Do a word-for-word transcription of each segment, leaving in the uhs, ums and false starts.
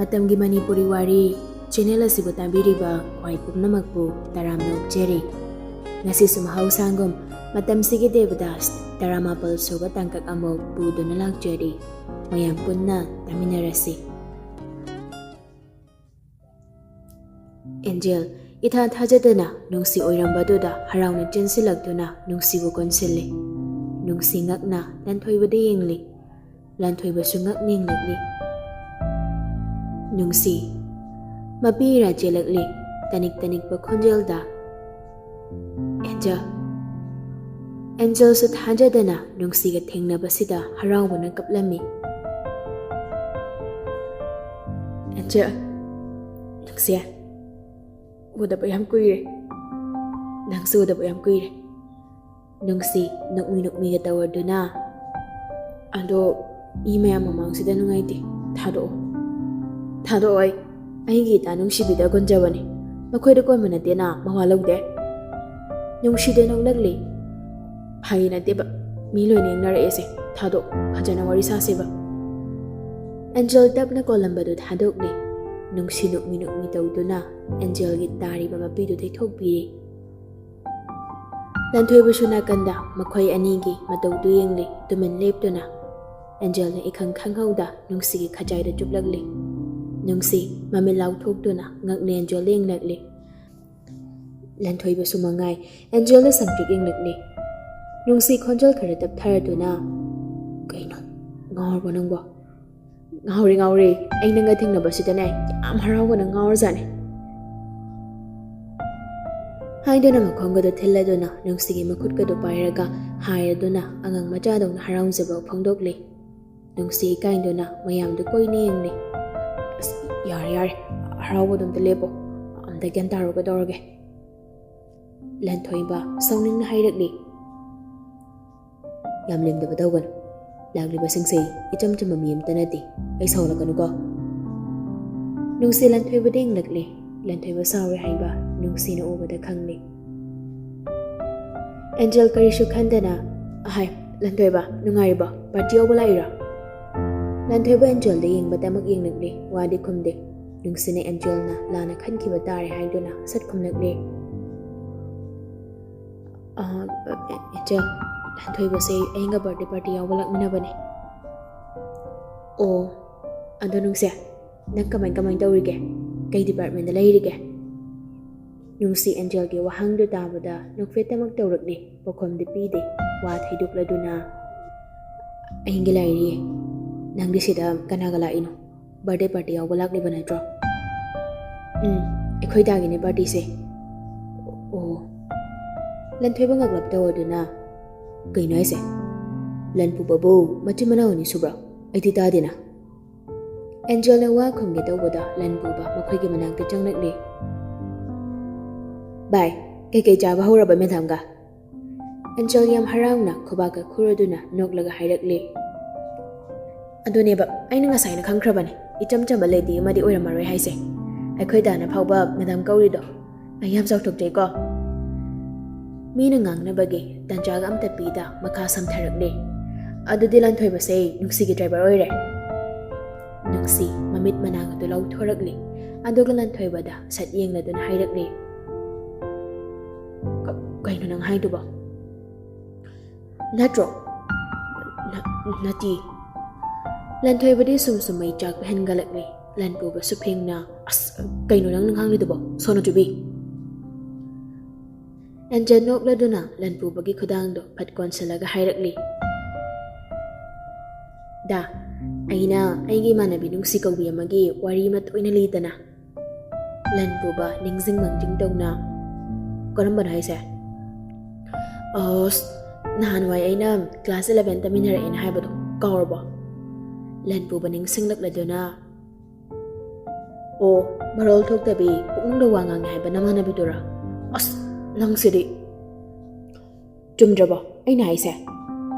ꯃꯇꯝꯒꯤ ꯃꯅꯤꯄꯨꯔꯤ ꯋꯥꯔꯤ ꯆꯦꯅꯦꯜ ꯑꯁꯤꯕꯨ ꯇꯥꯕꯤꯔꯤꯕ ꯈ꯭ꯋꯥꯏ ꯄꯨꯝꯅꯃꯛꯄꯨ ꯇꯔꯥꯝꯅ ꯑꯣꯛꯆꯔꯤ꯫ ꯉꯁꯤꯁꯨ ꯃꯍꯧꯁꯥꯒꯨꯝ ꯃꯇꯝꯁꯤꯒꯤ ꯗꯦꯕꯗꯥꯁ ꯇꯔꯥꯃꯥꯄꯜ ꯁꯨꯕ ꯇꯥꯡꯀꯛ ꯑꯃꯨꯛ ꯄꯨꯗꯨꯅ ꯂꯥꯛꯆꯔꯤ꯫ ꯃꯌꯥꯝ ꯄꯨꯟꯅ ꯇꯥꯃꯤꯟꯅꯔꯁꯤ꯫ ꯑꯦꯟꯖꯦꯜ ꯏꯊꯥ ꯊꯥꯖꯗꯅ ꯅꯨꯡꯁꯤ ꯑꯣꯏꯔꯝꯕꯗꯨꯗ ꯍꯔꯥꯎꯅ ꯆꯦꯟꯁꯤꯜꯂꯛꯇꯨꯅ ꯅꯨꯡꯁꯤꯕꯨ ꯀꯣꯟꯁꯤꯜꯂꯤ꯫ ꯅꯨꯡꯁꯤ ꯉꯛꯅ ꯂꯟꯊꯣꯏꯕꯗ ꯌꯦꯡꯂꯤ꯫ ꯂꯟꯊꯣꯏꯕꯁꯨ ꯉꯛ ꯌꯦꯡꯂꯛꯂꯤ꯫ ꯅꯨꯡꯁꯤ꯫ ꯃꯄꯤ ꯏꯔꯥ ꯆꯦꯜꯂꯛꯂꯤ꯫ ꯇꯅꯤꯛ ꯇꯅꯤꯛꯄ ꯈꯣꯟꯖꯦꯜꯗ, "ꯑꯦꯟꯖꯦꯜ!" ꯑꯦꯟꯖꯦꯜꯁꯨ ꯊꯥꯖꯗꯅ ꯅꯨꯡꯁꯤꯒ ꯊꯦꯡꯅꯕꯁꯤꯗ ꯍꯔꯥꯎꯕꯅ ꯀꯞꯂꯝꯃꯤ꯫ "ꯑꯦꯟꯖꯦꯜ, ꯅꯨꯡꯁꯤ, ꯎꯗꯕ ꯌꯥꯝ ꯀꯨꯏꯔꯦ꯫ ꯅꯪꯁꯨ ꯎꯗꯕ ꯌꯥꯝ ꯀꯨꯏꯔꯦ꯫" ꯅꯨꯡꯁꯤ ꯅꯣꯛꯃꯤ ꯅꯣꯛꯃꯤꯒ ꯇꯧꯔꯗꯨꯅ, "ꯑꯗꯣ ꯃꯤ ꯃꯌꯥꯝ ꯃꯃꯥꯡꯁꯤꯗ ꯅꯨꯡꯉꯥꯏꯇꯦ꯫ ꯊꯥꯗꯣꯛꯑꯣ꯫ ꯊꯥꯗꯣꯛꯑꯣ꯫ ꯑꯩ, ꯑꯩꯒꯤ ꯏꯇꯥ ꯅꯨꯡꯁꯤꯕꯤꯗ ꯀꯣꯟꯖꯕꯅꯤ꯫ ꯃꯈꯣꯏꯗ ꯀꯣꯟꯕ ꯅꯠꯇꯦꯅ, ꯃꯋꯥ ꯂꯧꯗꯦ꯫" ꯅꯨꯡꯁꯤꯗ ꯅꯣꯛꯂꯛꯂꯤ꯫ "ꯐꯥꯒꯤ ꯅꯠꯇꯦꯕ꯫ ꯃꯤ ꯂꯣꯏꯅ ꯌꯦꯡꯅꯔꯛꯑꯦꯁꯦ꯫ ꯊꯥꯗꯣꯛ꯫ ꯐꯖꯅ ꯋꯥꯔꯤ ꯁꯥꯁꯦꯕ꯫" ꯑꯦꯟꯖꯦꯜ ꯇꯞꯅ ꯀꯣꯜꯂꯝꯕꯗꯨ ꯊꯥꯗꯣꯛꯂꯤ꯫ ꯅꯨꯡꯁꯤ ꯅꯣꯛꯃꯤ ꯅꯣꯛꯃꯤ ꯇꯧꯗꯨꯅ ꯑꯦꯟꯖꯦꯜꯒꯤ ꯇꯥꯔꯤꯕ ꯃꯄꯤꯗꯨ ꯇꯩꯊꯣꯛꯄꯤꯔꯤ꯫ ꯂꯟꯊꯣꯏꯕꯁꯨ ꯅꯥꯀꯟꯗ ꯃꯈꯣꯏ ꯑꯅꯤꯒꯤ ꯃꯇꯧꯗꯨ ꯌꯦꯡꯂꯤ, ꯇꯨꯃꯤꯟ ꯂꯦꯞꯇꯨꯅ꯫ ꯑꯦꯟꯖꯦꯜꯅ ꯏꯈꯪ ꯈꯪꯍꯧꯗ ꯅꯨꯡꯁꯤꯒꯤ ꯈꯖꯥꯏꯗ ꯆꯨꯞꯂꯛꯂꯤ꯫ ꯅꯨꯡꯁꯤ ꯃꯃꯤꯠ ꯂꯥꯎꯊꯣꯛꯇꯨꯅ ꯉꯛꯅ ꯑꯦꯟꯖꯦꯜꯗ ꯌꯦꯡꯂꯛꯂꯤ꯫ ꯂꯟꯊꯣꯏꯕꯁꯨ ꯃꯉꯥꯏ ꯑꯦꯟꯖꯦꯜꯗ ꯁꯪꯇ꯭ꯔꯤꯛ ꯌꯦꯡꯂꯛꯂꯤ꯫ ꯅꯨꯡꯁꯤ ꯈꯣꯟꯖꯦꯜ ꯈꯔ ꯇꯞꯊꯔꯗꯨꯅ, "ꯀꯩꯅꯣ? ꯉꯥꯎꯔꯕꯣ ꯅꯪꯕꯣ?" "ꯉꯥꯎꯔꯦ, ꯉꯥꯎꯔꯦ꯫ ꯑꯩ ꯅꯪꯒ ꯊꯦꯡꯅꯕꯁꯤꯗꯅꯦ ꯌꯥꯝ ꯍꯔꯥꯎꯕꯅ ꯉꯥꯎꯔꯖꯥꯠꯅꯦ꯫" ꯍꯥꯏꯗꯨꯅ ꯃꯈꯣꯡꯒꯗꯣ ꯊꯤꯜꯂꯗꯨꯅ ꯅꯨꯡꯁꯤꯒꯤ ꯃꯈꯨꯠꯀꯗꯣ ꯄꯥꯏꯔꯒ ꯍꯥꯏꯔꯗꯨꯅ ꯑꯉꯥꯡ ꯃꯆꯥꯗꯧꯅ ꯍꯔꯥꯎꯖꯕ ꯐꯣꯡꯗꯣꯛꯂꯤ꯫ ꯅꯨꯡꯁꯤ ꯏꯀꯥꯏꯗꯨꯅ ꯃꯌꯥꯝꯗꯨ ꯀꯣꯏꯅ ꯌꯦꯡꯂꯤ꯫ "ꯑꯁ, ꯌꯥꯔꯦ, ꯌꯥꯔꯦ꯫ ꯍꯔꯥꯎꯕꯗꯣ ꯑꯝꯇ ꯂꯦꯞꯄꯣ꯫ ꯑꯝꯇ ꯒ꯭ꯌꯥꯟ ꯇꯥꯔꯣ ꯀꯩꯗꯧꯔꯒꯦ?" ꯂꯟꯊꯣꯏꯕ ꯁꯥꯎꯅꯤꯡꯅ ꯍꯥꯏꯔꯛꯂꯤ꯫ "ꯌꯥꯝ ꯂꯦꯝꯗꯕ ꯇꯧꯒꯅꯨ꯫ ꯂꯥꯛꯂꯤꯕꯁꯤꯡꯁꯦ ꯏꯆꯝ ꯆꯝꯕ ꯃꯤ ꯑꯃꯇ ꯅꯠꯇꯦ꯫ ꯑꯩ ꯁꯥꯎꯂꯛꯀꯅꯨꯀꯣ꯫" ꯅꯨꯡꯁꯤ ꯂꯟꯊꯣꯏꯕꯗ ꯌꯦꯡꯂꯛꯂꯦ꯫ ꯂꯟꯊꯣꯏꯕ ꯁꯥꯎꯔꯦ ꯍꯥꯏꯕ ꯅꯨꯡꯁꯤꯅ ꯎꯕꯗ ꯈꯪꯂꯦ꯫ ꯑꯦꯟꯖꯦꯜ ꯀꯔꯤꯁꯨ ꯈꯟꯗꯅ, "ꯑꯍꯥꯏ, ꯂꯟꯊꯣꯏꯕ, ꯅꯨꯡꯉꯥꯏꯔꯤꯕꯣ? ꯄꯥꯔꯇꯤ ꯌꯥꯎꯕ ꯂꯥꯛꯏꯔꯣ?" ꯂꯥꯟꯊꯣꯏꯕ ꯑꯦꯟꯖꯦꯜꯗ ꯌꯦꯡꯕꯇꯃꯛ ꯌꯦꯡꯂꯛꯂꯤ, ꯋꯥꯗꯤ ꯈꯨꯝꯗꯦ꯫ ꯅꯨꯡꯁꯤꯅ ꯑꯦꯟꯖꯦꯜꯅ ꯂꯥꯟꯅ ꯈꯟꯈꯤꯕ ꯇꯥꯔꯦ ꯍꯥꯏꯗꯨꯅ ꯁꯠ ꯈꯨꯝꯂꯛꯂꯤ꯫ "ꯑ, ꯑꯦꯟꯖꯦꯜ, ꯂꯥꯟꯊꯣꯏꯕꯁꯦ ꯑꯩꯒ ꯕꯥꯔꯗꯦ ꯄꯥꯔꯇꯤ ꯌꯥꯎꯕ ꯂꯥꯛꯃꯤꯟꯅꯕꯅꯦ꯫" "ꯑꯣ, ꯑꯗꯣ ꯅꯨꯡꯁꯤ, ꯅꯪ ꯀꯃꯥꯏ ꯀꯃꯥꯏ ꯇꯧꯔꯤꯒꯦ? ꯀꯩ ꯗꯤꯄꯥꯔꯠꯃꯦꯟꯗ ꯂꯩꯔꯤꯒꯦ?" ꯅꯨꯡꯁꯤ ꯑꯦꯟꯖꯦꯜꯒꯤ ꯋꯥꯍꯪꯗꯨ ꯇꯥꯕꯗ ꯅꯣꯛꯐꯦꯠꯇꯃꯛ ꯇꯧꯔꯛꯂꯤ꯫ ꯄꯥꯎꯈꯨꯝꯗꯤ ꯄꯤꯗꯦ꯫ ꯋꯥ ꯊꯩꯗꯣꯛꯂꯗꯨꯅ, "ꯑꯩꯒꯤ ꯂꯩꯔꯤ꯫ ꯅꯪꯗꯤ ꯁꯤꯗ ꯀꯅꯥꯒ ꯂꯥꯛꯏꯅꯣ? ꯕꯥꯔꯗꯦ ꯄꯥꯔꯇꯤ ꯌꯥꯎꯕ ꯂꯥꯛꯂꯤꯕ ꯅꯠꯇ꯭ꯔꯣ?" "ꯎꯝ, ꯑꯩꯈꯣꯏ ꯗꯥꯒꯤꯅꯦ ꯄꯥꯔꯇꯤꯁꯦ꯫" "ꯑꯣ꯫" ꯂꯟꯊꯣꯏꯕ ꯉꯛꯂꯞ ꯇꯧꯔꯗꯨꯅ, "ꯀꯩꯅꯣ ꯍꯥꯏꯁꯦ? ꯂꯟꯄꯨꯕꯕꯨ ꯃꯆꯤꯟ ꯃꯅꯥꯎ ꯑꯅꯤ ꯁꯨꯕ꯭ꯔꯣ? ꯑꯩꯗꯤ ꯇꯥꯗꯦꯅ꯫" ꯑꯦꯟꯖꯦꯜꯅ ꯋꯥ ꯈꯨꯝꯒꯦ ꯇꯧꯕꯗ ꯂꯟꯄꯨꯕ ꯃꯈꯣꯏꯒꯤ ꯃꯅꯥꯛꯇ ꯆꯪꯂꯛꯂꯤ꯫ "ꯚꯥꯏ, ꯀꯩꯀꯩ ꯆꯥꯕ ꯍꯧꯔꯕ ꯃꯦꯗꯥꯝꯒ?" ꯑꯦꯟꯖꯦꯜ ꯌꯥꯝ ꯍꯔꯥꯎꯅ ꯈꯨꯕꯥꯛꯀ ꯈꯨꯔꯗꯨꯅ ꯅꯣꯛꯂꯒ ꯍꯥꯏꯔꯛꯂꯤ꯫ "ꯑꯗꯨꯅꯦꯕ, ꯑꯩꯅ ꯉꯁꯥꯏꯅ ꯈꯪꯈ꯭ꯔꯕꯅꯦ, ꯏꯆꯝ ꯆꯝꯕ ꯂꯦꯗꯤ ꯑꯃꯗꯤ ꯑꯣꯏꯔꯝꯃꯔꯣꯏ ꯍꯥꯏꯁꯦ꯫ ꯑꯩꯈꯣꯏ ꯗꯥꯅ ꯐꯥꯎꯕ ꯃꯦꯗꯥꯝ ꯀꯧꯔꯤꯗꯣ꯫ ꯑꯩ ꯌꯥꯝ ꯆꯥꯎꯊꯣꯛꯆꯩꯀꯣ꯫" ꯃꯤꯅ ꯉꯥꯡꯅꯕꯒꯤ ꯇꯟꯖꯥꯒ ꯑꯝꯇ ꯄꯤꯗ ꯃꯈꯥ ꯁꯝꯊꯔꯛꯂꯤ꯫ "ꯑꯗꯨꯗꯤ ꯂꯟꯊꯣꯏꯕꯁꯦ ꯅꯨꯡꯁꯤꯒꯤ ꯗ꯭ꯔꯥꯏꯚꯔ ꯑꯣꯏꯔꯦ?" ꯅꯨꯡꯁꯤ ꯃꯃꯤꯠ ꯃꯅꯥꯒꯗꯨ ꯂꯥꯎꯊꯣꯔꯛꯂꯤ꯫ ꯑꯗꯨꯒ ꯂꯟꯊꯣꯏꯕꯗ ꯁꯠ ꯌꯦꯡꯂꯗꯨꯅ ꯍꯥꯏꯔꯛꯂꯤ꯫ "ꯀ-, ꯀꯩꯅꯣ ꯅꯪ ꯍꯥꯏꯗꯨꯕꯣ? ꯅꯠꯇ꯭ꯔꯣ?" "ꯅ-, ꯅꯠꯇꯦ꯫" ꯂꯟꯊꯣꯏꯕꯗꯤ ꯁꯨꯝ ꯁꯨꯝ ꯃꯩ ꯆꯥꯛꯄ ꯍꯦꯟꯒꯠꯂꯛꯂꯤ꯫ ꯂꯟꯄꯨꯕꯁꯨ ꯐꯦꯡꯅ, "ꯑꯁ, ꯀꯩꯅꯣ ꯅꯪꯅ ꯉꯥꯡꯂꯤꯗꯨꯕꯣ, ꯁꯣꯅꯣꯆꯨꯕꯤ?" ꯑꯦꯟꯖꯦꯜ ꯅꯣꯛꯂꯗꯨꯅ ꯂꯟꯄꯨꯕꯒꯤ ꯈꯨꯗꯥꯡꯗꯣ ꯐꯠ ꯀꯣꯟꯁꯤꯜꯂꯒ ꯍꯥꯏꯔꯛꯂꯤ꯫ "ꯗꯥ, ꯑꯩꯅ ꯑꯩꯒꯤ ꯏꯃꯥꯟꯅꯕꯤ ꯅꯨꯡꯁꯤ ꯀꯧꯕꯤ ꯑꯃꯒꯤ ꯋꯥꯔꯤ ꯑꯃ ꯇꯣꯏꯅ ꯂꯤꯗꯅ꯫" ꯂꯟꯄꯨꯕ ꯅꯤꯡꯁꯤꯡ ꯃꯥꯡꯖꯤꯡ ꯇꯧꯅ, "ꯀꯔꯝꯕꯅꯣ ꯍꯥꯏꯁꯦ?" "ꯑꯁ, ꯅꯍꯥꯟꯋꯥꯏ ꯑꯩꯅ class eleven ꯇꯝꯃꯤꯟꯅꯔꯛꯑꯦꯅ ꯍꯥꯏꯕꯗꯣ ꯀꯥꯎꯔꯕꯣ?" ꯂꯟꯄꯨꯕ ꯅꯤꯡꯁꯤꯡꯂꯛꯂꯗꯨꯅ, "ꯑꯣ, ꯃꯔꯣꯜ ꯊꯣꯛꯇꯕꯤ ꯄꯨꯛꯅꯨꯡꯗ ꯋꯥ ꯉꯥꯡꯉꯦ ꯍꯥꯏꯕ ꯅꯃꯥꯟꯅꯕꯤꯗꯨꯔꯥ? ꯑꯁ, ꯅꯪꯁꯤꯗꯤ!" "ꯆꯨꯝꯗ꯭ꯔꯕꯣ ꯑꯩꯅ ꯍꯥꯏꯁꯦ?"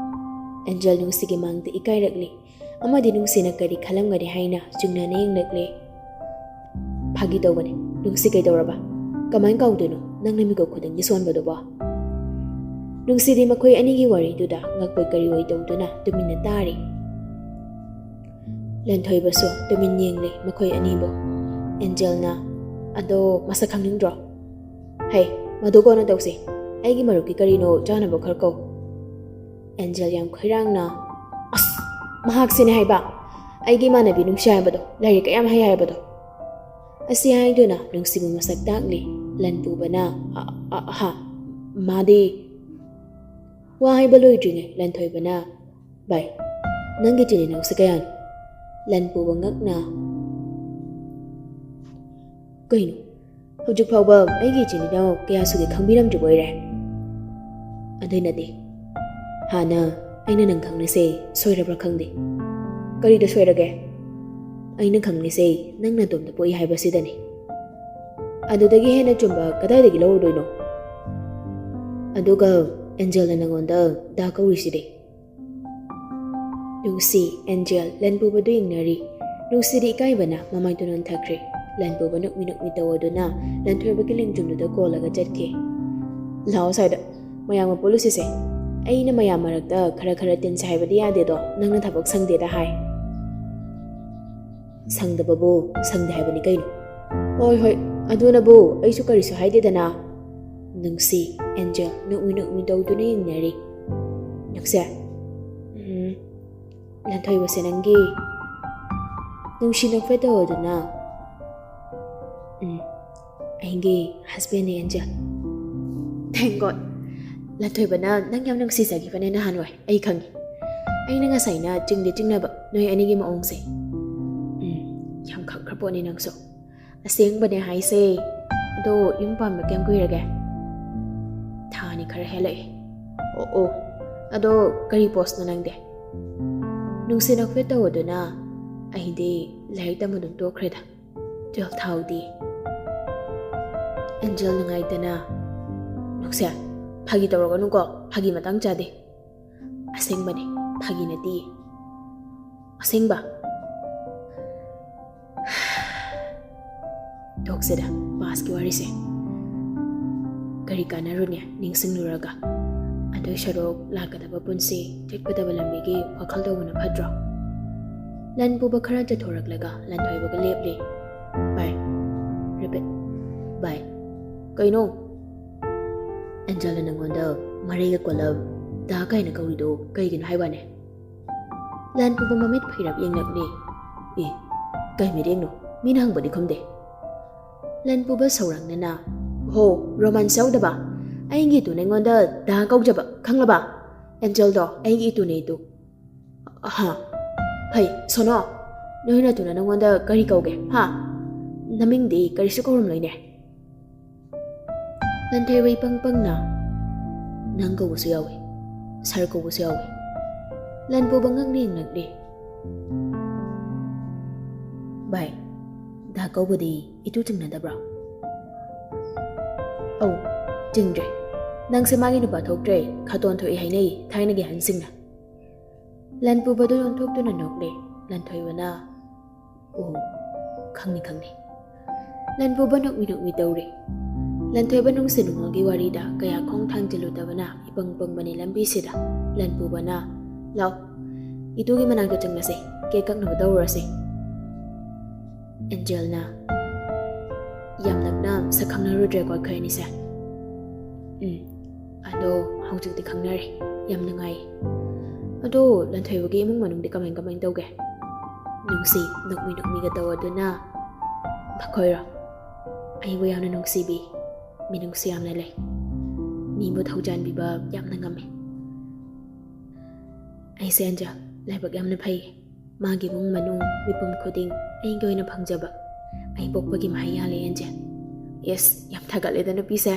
ꯑꯦꯟꯖꯦꯜ ꯅꯨꯡꯁꯤꯒꯤ ꯃꯥꯡꯗ ꯏꯀꯥꯏꯔꯛꯂꯤ꯫ ꯑꯃꯗꯤ ꯅꯨꯡꯁꯤꯅ ꯀꯔꯤ ꯈꯜꯂꯝꯒꯅꯤ ꯍꯥꯏꯅ ꯆꯤꯡꯅꯅ ꯌꯦꯡꯂꯛꯂꯦ꯫ "ꯐꯥꯒꯤ ꯇꯧꯕꯅꯦ꯫ ꯅꯨꯡꯁꯤ ꯀꯩꯗꯧꯔꯕ? ꯀꯃꯥꯏꯅ ꯀꯥꯎꯗꯣꯏꯅꯣ ꯅꯪꯅ ꯃꯤꯀꯨꯞ ꯈꯨꯗꯤꯡꯒꯤ ꯁꯣꯟꯕꯗꯨꯕꯣ?" ꯅꯨꯡꯁꯤꯗꯤ ꯃꯈꯣꯏ ꯑꯅꯤꯒꯤ ꯋꯥꯔꯤꯗꯨꯗ ꯉꯛꯄꯣꯏ ꯀꯔꯤꯑꯣꯏ ꯇꯧꯗꯨꯅ ꯇꯨꯃꯤꯟꯅ ꯇꯥꯔꯤ꯫ ꯂꯟꯊꯣꯏꯕꯁꯨ ꯇꯨꯃꯤꯟ ꯌꯦꯡꯂꯤ ꯃꯈꯣꯏ ꯑꯅꯤꯕꯨ꯫ ꯑꯦꯟꯖꯦꯜꯅ, "ꯑꯗꯣ ꯃꯁꯛ ꯈꯪꯅꯤꯡꯗ꯭ꯔꯣ?" "ꯍꯩ, ꯃꯗꯨ ꯀꯣꯟꯅ ꯇꯧꯁꯤ꯫ ꯑꯩꯒꯤ ꯃꯔꯨꯞꯀꯤ ꯀꯔꯤꯅꯣ ꯆꯥꯅꯕ ꯈꯔ ꯀꯧ꯫" ꯑꯦꯟꯖꯦꯜ ꯌꯥꯝ ꯈꯣꯏꯔꯥꯡꯅ, "ꯑꯁ, ꯃꯍꯥꯛꯁꯤꯅꯦ ꯍꯥꯏꯕ, ꯑꯩꯒꯤ ꯏꯃꯥꯟꯅꯕꯤ ꯅꯨꯡꯁꯤ ꯍꯥꯏꯕꯗꯣ, ꯂꯥꯏꯔꯤꯛ ꯀꯌꯥꯝ ꯍꯩ ꯍꯥꯏꯕꯗꯣ꯫" ꯑꯁꯤ ꯍꯥꯏꯗꯨꯅ ꯅꯨꯡꯁꯤꯕ ꯃꯁꯛ ꯇꯥꯛꯂꯤ꯫ ꯂꯟꯄꯨꯕꯅ, "ꯑ-, ꯑ-, ꯑꯍꯥ, ꯃꯥꯗꯤ꯫" ꯋꯥ ꯍꯥꯏꯕ ꯂꯣꯏꯗ꯭ꯔꯤꯉꯩ ꯂꯟꯊꯣꯏꯕꯅ, "ꯚꯥꯏ, ꯅꯪꯒꯤ ꯏꯆꯤꯟ ꯏꯅꯥꯎꯁꯦ ꯀꯌꯥꯅꯣ?" ꯂꯟꯄꯨꯕ ꯉꯛꯅ, "ꯀꯩꯅꯣ, ꯍꯧꯖꯤꯛ ꯐꯥꯎꯕ ꯑꯩꯒꯤ ꯏꯆꯤꯟ ꯏꯅꯥꯎ ꯀꯌꯥ ꯁꯨꯒꯦ ꯈꯪꯕꯤꯔꯝꯗ꯭ꯔꯤꯕ ꯑꯣꯏꯔꯦ?" "ꯑꯗꯨꯅꯗꯤ, ꯍꯥꯟꯅ ꯑꯩꯅ ꯅꯪ ꯈꯪꯂꯤꯁꯦ ꯁꯣꯏꯔꯕ꯭ꯔꯥ ꯈꯪꯗꯦ꯫" "ꯀꯔꯤꯗ ꯁꯣꯏꯔꯒꯦ? ꯑꯩꯅ ꯈꯪꯂꯤꯁꯦ ꯅꯪ ꯅꯇꯣꯝꯇ ꯄꯣꯛꯏ ꯍꯥꯏꯕꯁꯤꯗꯅꯤ꯫ ꯑꯗꯨꯗꯒꯤ ꯍꯦꯟꯅ ꯆꯨꯝꯕ ꯀꯗꯥꯏꯗꯒꯤ ꯂꯧꯔꯨꯗꯣꯏꯅꯣ? ꯑꯗꯨꯒ ꯑꯦꯟꯖꯦꯜꯅ ꯅꯪꯉꯣꯟꯗ ꯗꯥ ꯀꯧꯔꯤꯁꯤꯗꯤ?" ꯅꯨꯡꯁꯤ, ꯑꯦꯟꯖꯦꯜ, ꯂꯟꯄꯨꯕꯗꯨ ꯌꯦꯡꯅꯔꯤ꯫ ꯅꯨꯡꯁꯤꯗꯤ ꯏꯀꯥꯏꯕꯅ ꯃꯃꯥꯏꯗꯨ ꯅꯣꯟꯊꯈ꯭ꯔꯦ꯫ ꯂꯟꯄꯨꯕ ꯅꯣꯛꯃꯤ ꯅꯣꯛꯃꯤ ꯇꯧꯗꯨꯅ ꯂꯟꯊꯣꯏꯕꯒꯤ ꯂꯦꯡꯖꯨꯝꯗꯨꯗ ꯀꯣꯜꯂꯒ ꯆꯠꯈꯤ꯫ "ꯂꯥꯛꯑꯣ ꯁ꯭ꯋꯥꯏꯗ, ꯃꯌꯥꯝꯒ ꯄꯨꯜꯂꯨꯁꯤꯁꯦ꯫ ꯑꯩꯅ ꯃꯌꯥꯝ ꯃꯔꯛꯇ ꯈꯔ ꯈꯔ ꯇꯤꯟꯁꯦ ꯍꯥꯏꯕꯗꯤ ꯌꯥꯗꯦꯗꯣ, ꯅꯪꯅ ꯊꯕꯛ ꯁꯪꯗꯦꯗ ꯍꯥꯏ꯫" "ꯁꯪꯗꯕꯕꯨ ꯁꯪꯗꯦ ꯍꯥꯏꯕꯅꯤ ꯀꯩꯅꯣ꯫" "ꯍꯣꯏ, ꯍꯣꯏ, ꯑꯗꯨꯅꯕꯨ ꯑꯩꯁꯨ ꯀꯔꯤꯁꯨ ꯍꯥꯏꯗꯦꯗꯅ꯫" ꯅꯨꯡꯁꯤ, ꯑꯦꯟꯖꯦꯜ ꯅꯣꯛꯃꯤ ꯅꯣꯛꯃꯤ ꯇꯧꯗꯨꯅ ꯌꯦꯡꯅꯔꯤ꯫ "ꯅꯨꯡꯁꯤ, ꯎꯝ, ꯂꯟꯊꯣꯏꯕꯁꯦ ꯅꯪꯒꯤ ꯅꯨꯡꯁꯤ ꯅꯣꯛꯐꯦꯠ ꯇꯧꯗꯨꯅ, ꯎꯝ, ꯑꯩꯒꯤ ꯍꯁꯕꯦꯟꯅꯦ, ꯑꯦꯟꯖꯦꯜ꯫" "Thank God꯫ ꯂꯟꯊꯣꯏꯕꯅ ꯅꯪ ꯌꯥꯝ ꯅꯨꯡꯁꯤꯖꯈꯤꯕꯅꯦ ꯅꯍꯥꯟꯋꯥꯏ, ꯑꯩ ꯈꯪꯉꯤ꯫ ꯑꯩꯅ ꯉꯁꯥꯏꯅ ꯆꯤꯡꯗꯤ ꯆꯤꯡꯅꯕ ꯅꯣꯏ ꯑꯅꯤꯒꯤ ꯃꯑꯣꯡꯁꯦ꯫" "ꯎꯝ, ꯌꯥꯝ ꯈꯪꯈ꯭ꯔ ꯄꯣꯠꯅꯤ ꯅꯪꯁꯨ꯫ ꯑꯁꯦꯡꯕꯅꯦ ꯍꯥꯏꯁꯦ꯫ ꯑꯗꯣ ꯌꯨꯝ ꯄꯥꯟꯕ ꯀꯌꯥꯝ ꯀꯨꯏꯔꯒꯦ?" "ꯊꯥ ꯑꯅꯤ ꯈꯔ ꯍꯦꯜꯂꯛꯑꯦ꯫" "ꯑꯣ, ꯑꯣ꯫ ꯑꯗꯣ ꯀꯔꯤ ꯄꯣꯁꯅꯣ ꯅꯪꯗꯤ?" ꯅꯨꯡꯁꯤ ꯅꯣꯛꯐꯦꯠ ꯇꯧꯗꯨꯅ, "ꯑꯩꯗꯤ ꯂꯥꯏꯔꯤꯛ ꯇꯝꯕ ꯑꯗꯨꯝ ꯇꯣꯛꯈ꯭ꯔꯦꯗ, ꯇꯨꯌꯦꯜꯐ ꯊꯥꯍꯧꯗꯦ꯫" ꯑꯦꯟꯖꯦꯜ ꯅꯨꯡꯉꯥꯏꯇꯅ, "ꯅꯨꯡꯁꯤ, ꯐꯥꯒꯤ ꯇꯧꯔꯒꯅꯨꯀꯣ, ꯐꯥꯒꯤ ꯃꯇꯥꯡ ꯆꯥꯗꯦ꯫" "ꯑꯁꯦꯡꯕꯅꯦ, ꯐꯥꯒꯤ ꯅꯠꯇꯦ꯫ ꯑꯁꯦꯡꯕ꯫" ꯇꯣꯛꯁꯤꯗ, ꯄꯥꯁꯀꯤ ꯋꯥꯔꯤꯁꯦ꯫ ꯀꯔꯤ ꯀꯥꯟꯅꯔꯨꯅꯤ ꯅꯤꯡꯁꯤꯡꯂꯨꯔꯒ? ꯑꯗꯨꯏ ꯁꯔꯨꯛ ꯂꯥꯛꯀꯗꯕ ꯄꯨꯟꯁꯤ, ꯆꯠꯀꯗꯕ ꯂꯝꯕꯤꯒꯤ ꯋꯥꯈꯜ ꯇꯧꯕꯅ ꯐꯠꯇ꯭ꯔꯣ? ꯂꯟꯄꯨꯕ ꯈꯔ ꯆꯠꯊꯣꯔꯛꯂꯒ ꯂꯟꯊꯣꯏꯕꯒ ꯂꯦꯞꯂꯦ꯫ "ꯚꯥꯏ, ꯔꯤꯄꯤꯠ, ꯚꯥꯏ, ꯀꯩꯅꯣ? ꯑꯦꯟꯖꯦꯜꯅ ꯅꯪꯉꯣꯟꯗ ꯃꯔꯩꯒ ꯀꯣꯜꯂ ꯗꯥ ꯀꯥꯏꯅ ꯀꯧꯔꯤꯗꯣ ꯀꯩꯒꯤꯅꯣ ꯍꯥꯏ ꯋꯥꯅꯦ?" ꯂꯟꯄꯨꯕ ꯃꯃꯤꯠ ꯐꯩꯔꯞ ꯌꯦꯡꯂꯛꯂꯦ꯫ "ꯑꯦ, ꯀꯩ ꯃꯤꯔꯦꯡꯅꯣ? ꯃꯤꯅ ꯍꯪꯕꯗꯤ ꯈꯨꯝꯗꯦ꯫" ꯂꯟꯄꯨꯕ ꯁꯧꯔꯥꯡꯅꯅ, "ꯍꯣ, ꯔꯣꯃꯥꯟꯁ ꯌꯥꯎꯗꯕ꯫ ꯑꯩꯒꯤ ꯏꯇꯨꯅ ꯑꯩꯉꯣꯟꯗ ꯗꯥ ꯀꯧꯖꯕ, ꯈꯪꯂꯕ? ꯑꯦꯟꯖꯦꯜꯗꯣ ꯑꯩꯒꯤ ꯏꯇꯨꯅꯦ ꯏꯇꯨ꯫" "ꯍꯥ? ꯍꯩ, ꯁꯣꯅꯣ, ꯅꯣꯏ ꯅꯇꯨꯅ ꯅꯪꯉꯣꯟꯗ ꯀꯔꯤ ꯀꯧꯒꯦ, ꯍꯥ? ꯅꯃꯤꯡꯗꯤ ꯀꯔꯤꯁꯨ ꯀꯧꯔꯝꯂꯣꯏꯅꯦ?" ꯂꯟꯊꯣꯏꯕ ꯏꯄꯪ ꯄꯪꯅ, "ꯅꯪ ꯀꯧꯕꯁꯨ ꯌꯥꯎꯏ, ꯁꯥꯔ ꯀꯧꯕꯁꯨ ꯌꯥꯎꯏ꯫" ꯂꯟꯄꯨꯕ ꯉꯛꯅ ꯌꯦꯡꯂꯛꯂꯦ꯫ "ꯚꯥꯏ, ꯗꯥ ꯀꯧꯕꯗꯤ ꯏꯇꯨ ꯆꯤꯡꯅꯗꯕ꯭ꯔꯣ?" "ꯑꯧ, ꯆꯤꯡꯗ꯭ꯔꯦ꯫ ꯅꯪꯁꯦ ꯃꯥꯒꯤ ꯅꯨꯄꯥ ꯊꯣꯛꯇ꯭ꯔꯦ, ꯈꯥꯇꯣꯟ ꯊꯣꯛꯏ ꯍꯥꯏꯅꯩ ꯊꯥꯏꯅꯒꯤ ꯑꯍꯟꯁꯤꯡꯅ꯫" ꯂꯟꯄꯨꯕꯗꯣ ꯑꯣꯟꯊꯣꯛꯇꯨꯅ ꯅꯣꯛꯂꯦ꯫ ꯂꯟꯊꯣꯏꯕꯅ, "ꯑꯣ, ꯈꯪꯅꯤ, ꯈꯪꯅꯤ꯫" ꯂꯟꯄꯨꯕ ꯅꯣꯛꯃꯤ ꯅꯣꯛꯃꯤ ꯇꯧꯔꯦ꯫ ꯂꯟꯊꯣꯏꯕ ꯅꯨꯡꯁꯤ ꯅꯨꯡꯉꯣꯜꯒꯤ ꯋꯥꯔꯤꯗ ꯀꯌꯥ ꯈꯣꯡ ꯊꯥꯡꯖꯤꯜꯂꯨꯗꯕꯅ ꯏꯄꯪ ꯄꯪꯕꯅꯤ ꯂꯝꯕꯤꯁꯤꯗ꯫ ꯂꯟꯄꯨꯕꯅ, "ꯂꯥꯎ, ꯏꯇꯨꯒꯤ ꯃꯅꯥꯛꯇ ꯆꯪꯂꯁꯦ, ꯀꯦꯛ ꯀꯛꯅꯕ ꯇꯧꯔꯨꯔꯁꯦ꯫" ꯑꯦꯟꯖꯦꯜꯅ, "ꯌꯥꯝ ꯅꯛꯅ ꯁꯛ ꯈꯪꯅꯔꯨꯗ꯭ꯔꯦꯀꯣ ꯑꯩꯈꯣꯏ ꯑꯅꯤꯁꯦ?" "ꯎꯝ, ꯑꯗꯣ ꯍꯧꯖꯤꯛꯇꯤ ꯈꯪꯅꯔꯦ꯫ ꯌꯥꯝ ꯅꯨꯡꯉꯥꯏꯌꯦ꯫ ꯑꯗꯣ ꯂꯟꯊꯣꯏꯕꯒꯤ ꯏꯃꯨꯡ ꯃꯅꯨꯡꯗꯤ ꯀꯃꯥꯏ ꯀꯃꯥꯏ ꯇꯧꯒꯦ?" ꯅꯨꯡꯁꯤ ꯅꯣꯛꯃꯤ ꯅꯣꯛꯃꯤꯒ ꯇꯧꯗꯨꯅ, "ꯃꯈꯣꯏꯔꯣ? ꯑꯩꯕꯨ ꯌꯥꯝꯅ ꯅꯨꯡꯁꯤꯕꯤ꯫ ꯃꯤꯅꯨꯡꯁꯤ ꯌꯥꯝꯅ ꯂꯩ꯫ ꯃꯤꯕꯨ ꯊꯧꯖꯥꯟꯕꯤꯕ ꯌꯥꯝꯅ ꯉꯝꯃꯤ꯫ ꯑꯩꯁꯦ ꯑꯦꯟꯖꯦꯜ, ꯂꯥꯏꯕꯛ ꯌꯥꯝꯅ ꯐꯩ꯫ ꯃꯥꯒꯤ ꯏꯃꯨꯡ ꯃꯅꯨꯡ, ꯃꯤꯄꯨꯝ ꯈꯨꯗꯤꯡ ꯑꯩꯒꯤ ꯑꯣꯏꯅ ꯐꯪꯖꯕ꯫ ꯑꯩ ꯄꯣꯛꯄꯒꯤ ꯃꯍꯩ ꯌꯥꯜꯂꯦ ꯑꯦꯟꯖꯦꯜ꯫" "ꯌꯦꯁ, ꯌꯥꯝ ꯊꯥꯒꯠꯂꯦꯗ ꯅꯨꯄꯤꯁꯦ꯫"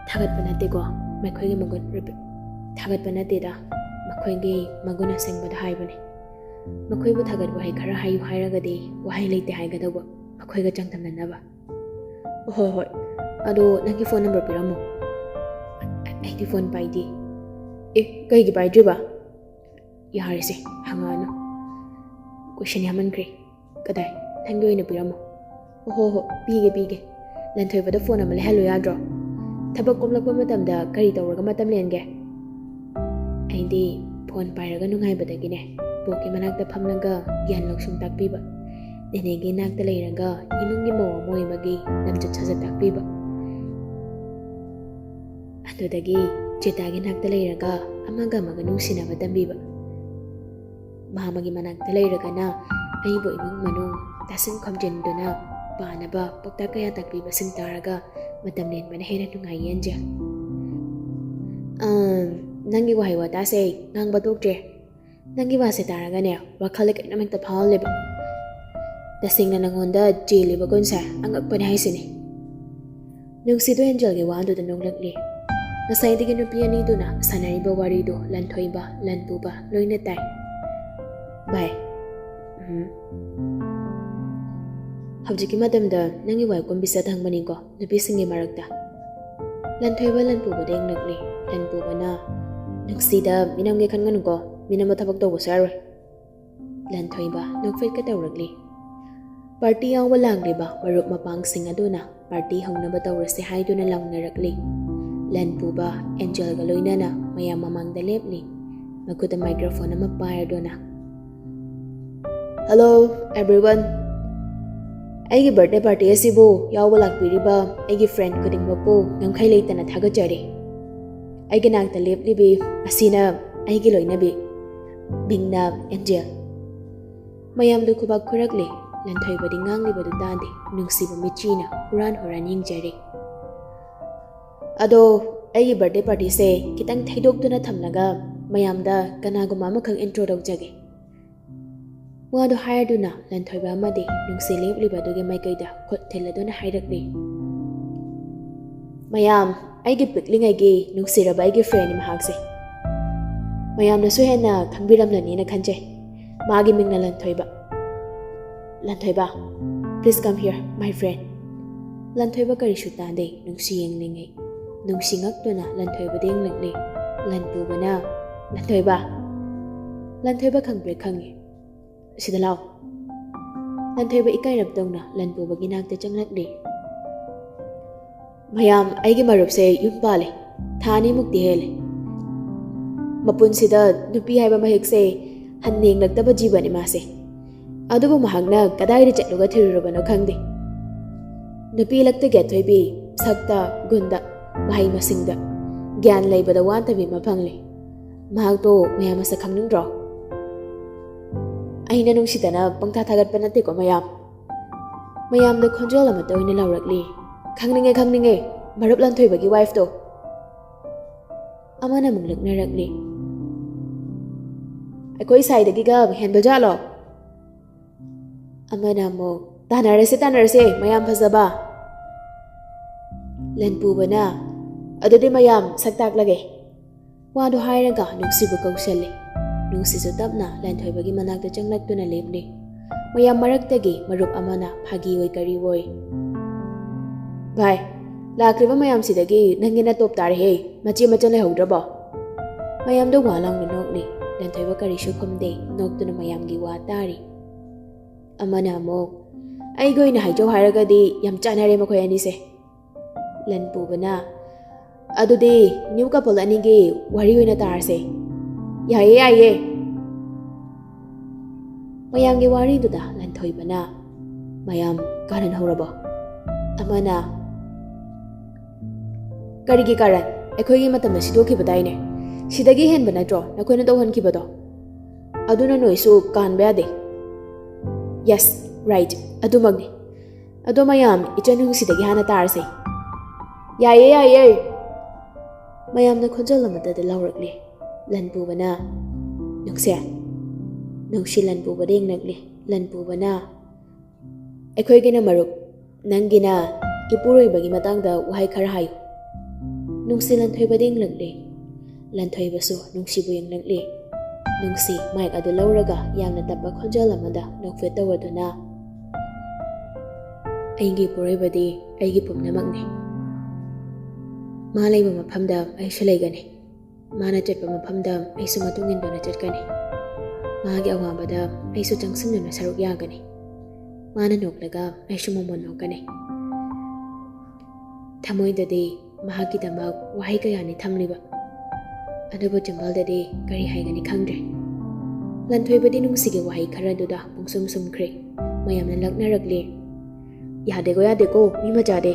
"ꯊꯥꯒꯠꯄ ꯅꯠꯇꯦꯀꯣ, ꯃꯈꯣꯏꯒꯤ ꯃꯒꯨꯟ, ꯔꯤꯄꯤꯠ, ꯊꯥꯒꯠꯄ ꯅꯠꯇꯦꯗ, ꯃꯈꯣꯏꯒꯤ ꯃꯒꯨꯟ ꯑꯁꯦꯡꯕꯗ ꯍꯥꯏꯕꯅꯦ꯫ ꯃꯈꯣꯏꯕꯨ ꯊꯥꯒꯠ ꯋꯥꯍꯩ ꯈꯔ ꯍꯥꯏꯌꯨ ꯍꯥꯏꯔꯒꯗꯤ ꯋꯥꯍꯩ ꯂꯩꯇꯦ ꯍꯥꯏꯒꯗꯧꯕ, ꯃꯈꯣꯏꯒ ꯆꯥꯡꯗꯝꯅꯅꯕ꯫" "ꯍꯣꯏ, ꯍꯣꯏ, ꯑꯗꯣ ꯅꯪꯒꯤ ꯐꯣꯟ ꯅꯝꯕꯔ ꯄꯤꯔꯝꯃꯣ꯫" "ꯑꯩꯗꯤ ꯐꯣꯟ ꯄꯥꯏꯗꯦ꯫" "ꯑꯦ, ꯀꯩꯒꯤ ꯄꯥꯏꯗ꯭ꯔꯤꯕ?" "ꯌꯥꯔꯦꯁꯦ, ꯍꯪꯉꯛꯑꯅꯨ꯫ ꯀꯣꯏꯁꯟ ꯌꯥꯝꯃꯟꯈ꯭ꯔꯦ꯫ ꯀꯗꯥꯏ, ꯅꯪꯒꯤ ꯑꯣꯏꯅ ꯄꯤꯔꯝꯃꯣ꯫" "ꯑꯣ ꯍꯣ ꯍꯣ, ꯄꯤꯒꯦ, ꯄꯤꯒꯦ꯫ ꯂꯟꯊꯣꯏꯕꯗ ꯐꯣꯟ ꯑꯃ ꯂꯩꯍꯜꯂꯨ ꯌꯥꯗ꯭ꯔꯣ? ꯊꯕꯛ ꯀꯣꯝꯂꯛꯄ ꯃꯇꯝꯗ ꯀꯔꯤ ꯇꯧꯔꯒ ꯃꯇꯝ ꯂꯦꯟꯒꯦ?" "ꯑꯩꯗꯤ ꯐꯣꯟ ꯄꯥꯏꯔꯒ ꯅꯨꯡꯉꯥꯏꯕꯗꯒꯤꯅꯦ, ꯕꯣꯛꯀꯤ ꯃꯅꯥꯛꯇ ꯐꯝꯂꯒ ꯒ꯭ꯌꯥꯟ ꯂꯧꯁꯤꯡ ꯇꯥꯛꯄꯤꯕ, ꯅꯦꯅꯦꯒꯤ ꯏꯅꯥꯛꯇ ꯂꯩꯔꯒ ꯏꯃꯨꯡꯒꯤ ꯃꯧ ꯑꯃ ꯑꯣꯏꯕꯒꯤ ꯂꯝꯆꯠ ꯁꯥꯖꯠ ꯇꯥꯛꯄꯤꯕ꯫ ꯑꯗꯨꯗꯒꯤ ꯆꯦꯇꯥꯒꯤ ꯏꯅꯥꯛꯇ ꯂꯩꯔꯒ ꯑꯃꯒ ꯑꯃꯒ ꯅꯨꯡꯁꯤꯅꯕ ꯇꯝꯕꯤꯕ꯫ ꯃꯥꯃꯒꯤ ꯃꯅꯥꯛꯇ ꯂꯩꯔꯒꯅ ꯑꯩꯕꯨ ꯏꯃꯨꯡ ꯃꯅꯨꯡ ꯇꯥꯁꯤꯟ ꯈꯣꯝꯖꯤꯟꯗꯨꯅ ꯄꯥꯅꯕ ꯄꯥꯎꯇꯥꯛ ꯀꯌꯥ ꯇꯥꯛꯄꯤꯕꯁꯤꯡ ꯇꯥꯔꯒ ꯃꯇꯝ ꯂꯦꯟꯕꯅ ꯍꯦꯟꯅ ꯅꯨꯡꯉꯥꯏꯌꯦ, ꯑꯦꯟꯖꯦꯜ꯫ ꯑꯝ, ꯅꯪꯒꯤ ꯋꯥꯍꯩ ꯋꯥꯇꯥꯁꯦ ꯉꯥꯡꯕ ꯊꯣꯛꯇ꯭ꯔꯦ꯫ ꯅꯪꯒꯤ ꯋꯥꯁꯦ ꯇꯥꯔꯒꯅꯦ, ꯋꯥꯈꯜꯗ ꯀꯩꯅꯣꯝ ꯍꯦꯛꯇ ꯐꯥꯎꯍꯜꯂꯦꯕ꯫ ꯇꯁꯦꯡꯅ ꯅꯪꯉꯣꯟꯗ ꯆꯦꯜꯂꯤꯕ ꯒꯨꯟꯁꯦ ꯑꯉꯛꯄꯅꯦ ꯍꯥꯏꯁꯤꯅꯦ꯫ ꯅꯨꯡꯁꯤꯗꯣ ꯑꯦꯟꯖꯦꯜꯒꯤ ꯋꯥꯗꯨꯗ ꯅꯣꯛꯂꯛꯂꯤ꯫ ꯉꯁꯥꯏꯗꯒꯤ ꯅꯨꯄꯤ ꯑꯅꯤꯗꯨꯅ ꯁꯥꯟꯅꯔꯤꯕ ꯋꯥꯔꯤꯗꯨ ꯂꯟꯊꯣꯏꯕ, ꯂꯟꯄꯨꯕ ꯂꯣꯏꯅ ꯇꯥꯏ꯫ ꯚꯥꯏ, ꯎꯝ꯫ ꯍꯧꯖꯤꯛꯀꯤ ꯃꯇꯝꯗ ꯅꯪꯒꯤ ꯋꯥꯏ ꯀꯨꯝꯕꯤ ꯆꯠ ꯍꯪꯕꯅꯤꯀꯣ, ꯅꯨꯄꯤꯁꯤꯡꯒꯤ ꯃꯔꯛꯇ꯫ ꯂꯟꯊꯣꯏꯕ ꯂꯟꯄꯨꯕꯗ ꯌꯦꯡꯂꯛꯂꯤ꯫ ꯂꯟꯄꯨꯕꯅ, "ꯅꯨꯡꯁꯤꯗ ꯃꯤꯅꯝꯒꯦ ꯈꯟꯒꯅꯨꯀꯣ, ꯃꯤꯅꯝꯕ ꯊꯕꯛ ꯇꯧꯕꯁꯨ ꯌꯥꯔꯣꯏ"꯫ ꯂꯟꯊꯣꯏꯕ ꯅꯣꯛꯐꯦꯠꯀ ꯇꯧꯔꯛꯂꯤ꯫ ꯄꯥꯔꯇꯤ ꯌꯥꯎꯕ ꯂꯥꯛꯂꯤꯕ ꯃꯔꯨꯞ ꯃꯄꯥꯡꯁꯤꯡ ꯑꯗꯨꯅ ꯄꯥꯔꯇꯤ ꯍꯧꯅꯕ ꯇꯧꯔꯁꯦ ꯍꯥꯏꯗꯨꯅ ꯂꯥꯎꯅꯔꯛꯂꯤ꯫ ꯂꯟꯄꯨꯕ ꯑꯦꯟꯖꯦꯜꯒ ꯂꯣꯏꯅꯅ ꯃꯌꯥꯝ ꯃꯃꯥꯡꯗ ꯂꯦꯞꯂꯤ꯫ ꯃꯈꯨꯠꯇ ꯃꯥꯏꯀ꯭ꯔꯣꯐꯣꯟ ꯑꯃ ꯄꯥꯏꯔꯗꯨꯅ, "Hello everyone, ꯑꯩꯒꯤ ꯕꯥꯔꯗꯦ ꯄꯥꯔꯇꯤ ꯑꯁꯤꯕꯨ ꯌꯥꯎꯕ ꯂꯥꯛꯄꯤꯔꯤꯕ ꯑꯩꯒꯤ ꯐ꯭ꯔꯦꯟ ꯈꯨꯗꯤꯡꯃꯛꯄꯨ ꯉꯝꯈꯩ ꯂꯩꯇꯅ ꯊꯥꯒꯠꯆꯔꯤ꯫ ꯑꯩꯒꯤ ꯅꯥꯛꯇ ꯂꯦꯞꯂꯤꯕꯤ ꯑꯁꯤꯅ ꯑꯩꯒꯤ ꯂꯣꯏꯅꯕꯤ, ꯃꯤꯡꯅ ꯑꯦꯟꯖꯦꯜ"꯫ ꯃꯌꯥꯝꯗꯨ ꯈꯨꯕꯥꯛ ꯈꯨꯔꯛꯂꯦ꯫ ꯂꯟꯊꯣꯏꯕꯗꯤ ꯉꯥꯡꯂꯤꯕꯗꯨ ꯇꯥꯗꯦ꯫ ꯅꯨꯡꯁꯤꯕ ꯃꯤꯠꯆꯤꯅ ꯍꯨꯔꯥꯟ ꯍꯨꯔꯥꯟ ꯌꯦꯡꯖꯔꯤ꯫ "ꯑꯗꯣ, ꯑꯩꯒꯤ ꯕꯥꯔꯗꯦ ꯄꯥꯔꯇꯤꯁꯦ ꯈꯤꯇꯪ ꯊꯩꯗꯣꯛꯇꯨꯅ ꯊꯝꯂꯒ ꯃꯌꯥꯝꯗ ꯀꯅꯥꯒꯨꯝꯕ ꯑꯃꯈꯛ ꯏꯟꯇ꯭ꯔꯣ ꯇꯧꯖꯒꯦ"꯫ ꯋꯥꯗꯨ ꯍꯥꯏꯔꯗꯨꯅ ꯂꯟꯊꯣꯏꯕ ꯑꯃꯗꯤ ꯅꯨꯡꯁꯤ ꯂꯦꯞꯂꯤꯕ ꯑꯗꯨꯒꯤ ꯃꯥꯏꯀꯩꯗ ꯈꯨꯠ ꯊꯤꯜꯂꯗꯨꯅ ꯍꯥꯏꯔꯛꯂꯤ, "ꯃꯌꯥꯝ, ꯑꯩꯒꯤ ꯄꯤꯛꯂꯤꯉꯩꯒꯤ ꯅꯨꯡꯁꯤꯔꯕ ꯑꯩꯒꯤ ꯐ꯭ꯔꯦꯟꯅꯤ ꯃꯍꯥꯛꯁꯦ꯫ ꯃꯌꯥꯝꯅꯁꯨ ꯍꯦꯟꯅ ꯈꯪꯕꯤꯔꯝꯂꯅꯤꯅ ꯈꯟꯖꯩ꯫ ꯃꯥꯒꯤ ꯃꯤꯡꯅ Lanthoiba. Lanthoiba, please come here, my friend." Lanthoiba ꯀꯔꯤꯁꯨ ꯇꯥꯗꯦ꯫ ꯅꯨꯡꯁꯤ ꯌꯦꯡꯂꯤꯉꯩ ꯅꯨꯡꯁꯤ ꯉꯛꯇꯨꯅ ꯂꯟꯊꯣꯏꯕꯗ ꯌꯦꯡꯂꯛꯂꯤ꯫ ꯂꯟꯄꯨꯕꯅ, "ꯂꯟꯊꯣꯏꯕ!" ꯂꯟꯊꯣꯏꯕ ꯈꯪꯕ꯭ꯔꯦ ꯈꯪꯉꯤ꯫ "ꯁꯤꯗ ꯂꯥꯎ!" ꯂꯟꯊꯣꯏꯕ ꯏꯀꯥꯏꯔꯞ ꯇꯧꯅ ꯂꯟꯄꯨꯕꯒꯤ ꯅꯥꯛꯇ ꯆꯪꯂꯛꯂꯤ꯫ "ꯃꯌꯥꯝ, ꯑꯩꯒꯤ ꯃꯔꯨꯞꯁꯦ ꯌꯨꯝ ꯄꯥꯜꯂꯦ꯫ ꯊꯥ ꯑꯅꯤꯃꯨꯛꯇꯤ ꯍꯦꯜꯂꯦ꯫ ꯃꯄꯨꯟꯁꯤꯗ ꯅꯨꯄꯤ ꯍꯥꯏꯕ ꯃꯍꯤꯛꯁꯦ ꯍꯟꯅ ꯌꯦꯡꯂꯛꯇꯕ ꯖꯤꯕꯅꯤ ꯃꯥꯁꯦ꯫ ꯑꯗꯨꯕꯨ ꯃꯍꯥꯛꯅ ꯀꯗꯥꯏꯗ ꯆꯠꯂꯨꯒ ꯊꯤꯔꯨꯔꯕꯅꯣ ꯈꯪꯗꯦ꯫ ꯅꯨꯄꯤ ꯂꯛꯇꯒꯤ ꯑꯊꯣꯏꯕꯤ, ꯁꯛꯇ, ꯒꯨꯟꯗ, ꯃꯍꯩ ꯃꯁꯤꯡꯗ, ꯒ꯭ꯌꯥꯟ ꯂꯩꯕꯗ ꯋꯥꯠꯇꯕꯤ ꯑꯃ ꯐꯪꯂꯦ꯫ ꯃꯍꯥꯛꯇꯣ ꯃꯌꯥꯝ ꯃꯁꯛ ꯈꯪꯅꯤꯡꯗ꯭ꯔꯣ? ꯑꯩꯅ ꯅꯨꯡꯁꯤꯗꯅ ꯄꯪꯊꯥ ꯊꯥꯒꯠꯄ ꯅꯠꯇꯦꯀꯣ ꯃꯌꯥꯝ꯫ ꯃꯌꯥꯝꯗ ꯈꯣꯟꯖꯦꯜ ꯑꯃꯠꯇ ꯑꯣꯏꯅ ꯂꯥꯎꯔꯛꯂꯤ꯫ "ꯈꯪꯅꯤꯡꯉꯦ, ꯈꯪꯅꯤꯡꯉꯦ, ꯃꯔꯨꯞ ꯂꯟꯊꯣꯏꯕꯒꯤ ꯋꯥꯏꯐꯇꯣ!" ꯑꯃꯅ ꯑꯃꯨꯛ ꯂꯛꯅꯔꯛꯂꯤ꯫ "ꯑꯩꯈꯣꯏ ꯁꯥꯏꯗꯒꯤꯒ ꯍꯦꯟꯕꯖꯥꯠꯂꯣ?" ꯑꯃꯅ ꯑꯃꯨꯛ, "ꯇꯥꯟꯅꯔꯁꯦ, ꯇꯥꯟꯅꯔꯁꯦ, ꯃꯌꯥꯝ ꯐꯖꯕ!" ꯂꯟꯄꯨꯕꯅ, "ꯑꯗꯨꯗꯤ ꯃꯌꯥꯝ ꯁꯛ ꯇꯥꯛꯂꯒꯦ!" ꯋꯥꯗꯨ ꯍꯥꯏꯔꯒ ꯅꯨꯡꯁꯤꯕꯨ ꯀꯧꯁꯜꯂꯤ꯫ ꯅꯨꯡꯁꯤꯁꯨ ꯇꯞꯅ ꯂꯟꯊꯣꯏꯕꯒꯤ ꯃꯅꯥꯛꯇ ꯆꯪꯂꯛꯇꯨꯅ ꯂꯦꯞꯂꯤ꯫ ꯃꯌꯥꯝ ꯃꯔꯛꯇꯒꯤ ꯃꯔꯨꯞ ꯑꯃꯅ ꯐꯥꯒꯤ ꯑꯣꯏ ꯀꯔꯤ ꯑꯣꯏ, "ꯚꯥꯏ, ꯂꯥꯛꯂꯤꯕ ꯃꯌꯥꯝꯁꯤꯗꯒꯤ ꯅꯪꯒꯤꯅ ꯇꯣꯞ ꯇꯥꯔꯦꯍꯦ, ꯃꯆꯦ ꯃꯆꯟ ꯂꯩꯍꯧꯗ꯭ꯔꯕꯣ?" ꯃꯌꯥꯝꯗꯣ ꯋꯥ ꯂꯥꯎꯅ ꯅꯣꯛꯂꯤ꯫ ꯂꯟꯊꯣꯏꯕ ꯀꯔꯤꯁꯨ ꯈꯨꯝꯗꯦ, ꯅꯣꯛꯇꯨꯅ ꯃꯌꯥꯝꯒꯤ ꯋꯥ ꯇꯥꯔꯤ꯫ ꯑꯃꯅ ꯑꯃꯨꯛ, "ꯑꯩꯒꯤ ꯑꯣꯏꯅ ꯍꯥꯏꯖꯧ ꯍꯥꯏꯔꯒꯗꯤ ꯌꯥꯝ ꯆꯥꯟꯅꯔꯦ ꯃꯈꯣꯏ ꯑꯅꯤꯁꯦ꯫" ꯂꯟꯄꯨꯕꯅ, "ꯑꯗꯨꯗꯤ ꯅ꯭ꯌꯨ ꯀꯄꯜ ꯑꯅꯤꯒꯤ ꯋꯥꯔꯤ ꯑꯣꯏꯅ ꯇꯥꯔꯁꯦ꯫" "ꯌꯥꯏꯌꯦ, ꯌꯥꯏꯌꯦ꯫" ꯃꯌꯥꯝꯒꯤ ꯋꯥꯔꯤꯗꯨꯗ ꯂꯟꯊꯣꯏꯕꯅ, "ꯃꯌꯥꯝ ꯀꯥꯔꯟ ꯍꯧꯔꯕꯣ?" ꯑꯃꯅ, "ꯀꯔꯤꯒꯤ ꯀꯥꯔꯟ? ꯑꯩꯈꯣꯏꯒꯤ ꯃꯇꯝꯗ ꯁꯤꯗꯣꯛꯈꯤꯕꯗꯥꯏꯅꯦ? ꯁꯤꯗꯒꯤ ꯍꯦꯟꯕ ꯅꯠꯇ꯭ꯔꯣ ꯅꯈꯣꯏꯅ ꯇꯧꯍꯟꯈꯤꯕꯗꯣ? ꯑꯗꯨꯅ ꯅꯣꯏꯁꯨ ꯀꯥꯟꯕ ꯌꯥꯗꯦ꯫" "Yes, right, ꯑꯗꯨꯃꯛꯅꯤ꯫ ꯑꯗꯣ ꯃꯌꯥꯝ, ꯏꯆꯟ ꯅꯨꯡꯁꯤꯗꯒꯤ ꯍꯥꯟꯅ ꯇꯥꯔꯁꯦ꯫" "ꯌꯥꯏꯌꯦ, ꯌꯥꯏꯌꯦ꯫" ꯃꯌꯥꯝꯅ ꯈꯣꯟꯖꯦꯜ ꯑꯃꯠꯇꯗ ꯂꯥꯎꯔꯛꯂꯤ꯫ ꯂꯟꯄꯨꯕꯅ, "ꯅꯨꯡꯁꯤ꯫" ꯅꯨꯡꯁꯤ ꯂꯟꯄꯨꯕꯗ ꯌꯦꯡꯂꯛꯂꯤ꯫ ꯂꯟꯄꯨꯕꯅ, "ꯑꯩꯈꯣꯏꯒꯤꯅ ꯃꯔꯨꯞ, ꯅꯪꯒꯤꯅ ꯏꯄꯨꯔꯣꯏꯕꯒꯤ ꯃꯇꯥꯡꯗ ꯋꯥꯍꯩ ꯈꯔ ꯍꯥꯏꯌꯨ꯫" ꯅꯨꯡꯁꯤ ꯂꯟꯊꯣꯏꯕꯗ ꯌꯦꯡꯂꯛꯂꯤ꯫ ꯂꯟꯊꯣꯏꯕꯁꯨ ꯅꯨꯡꯁꯤꯕꯨ ꯌꯦꯡꯂꯛꯂꯤ꯫ ꯅꯨꯡꯁꯤ ꯃꯥꯏꯛ ꯑꯗꯨ ꯂꯧꯔꯒ ꯌꯥꯝꯅ ꯇꯞꯄ ꯈꯣꯟꯖꯦꯜ ꯑꯃꯗ ꯅꯣꯛꯐꯦꯠ ꯇꯧꯔꯗꯨꯅ, "ꯑꯩꯒꯤ ꯏꯄꯨꯔꯣꯏꯕꯗꯤ ꯑꯩꯒꯤ ꯄꯨꯝꯅꯃꯛꯅꯤ꯫ ꯃꯥ ꯂꯩꯕ ꯃꯐꯝꯗ ꯑꯩꯁꯨ ꯂꯩꯒꯅꯤ꯫ ꯃꯥꯅ ꯆꯠꯄ ꯃꯐꯝꯗ ꯑꯩꯁꯨ ꯃꯇꯨꯡ ꯏꯟꯗꯨꯅ ꯆꯠꯀꯅꯤ꯫ ꯃꯥꯒꯤ ꯑꯋꯥꯕꯗ ꯑꯩꯁꯨ ꯆꯪꯁꯤꯟꯗꯨꯅ ꯁꯔꯨꯛ ꯌꯥꯒꯅꯤ꯫ ꯃꯥꯅ ꯅꯣꯛꯂꯒ ꯑꯩꯁꯨ ꯃꯃꯣꯟ ꯅꯣꯛꯀꯅꯤ꯫" ꯊꯃꯣꯏꯗꯗꯤ ꯃꯍꯥꯛꯀꯤꯗꯃꯛ ꯋꯥꯍꯩ ꯀꯌꯥꯅꯤ ꯊꯝꯂꯤꯕ, ꯑꯗꯨꯕꯨ ꯆꯤꯝꯕꯥꯜꯗꯗꯤ ꯀꯔꯤ ꯍꯥꯏꯒꯅꯤ ꯈꯪꯗ꯭ꯔꯦ꯫ ꯂꯟꯊꯣꯏꯕꯗꯤ ꯅꯨꯡꯁꯤꯒꯤ ꯋꯥꯍꯩ ꯈꯔꯗꯨꯗ ꯄꯨꯡꯁꯨꯝ ꯁꯨꯝꯈ꯭ꯔꯦ꯫ ꯃꯌꯥꯝꯅ ꯂꯛꯅꯔꯛꯂꯦ꯫ "ꯌꯥꯗꯦꯀꯣ, ꯌꯥꯗꯦꯀꯣ, ꯃꯤ ꯃꯆꯥꯗꯤ!"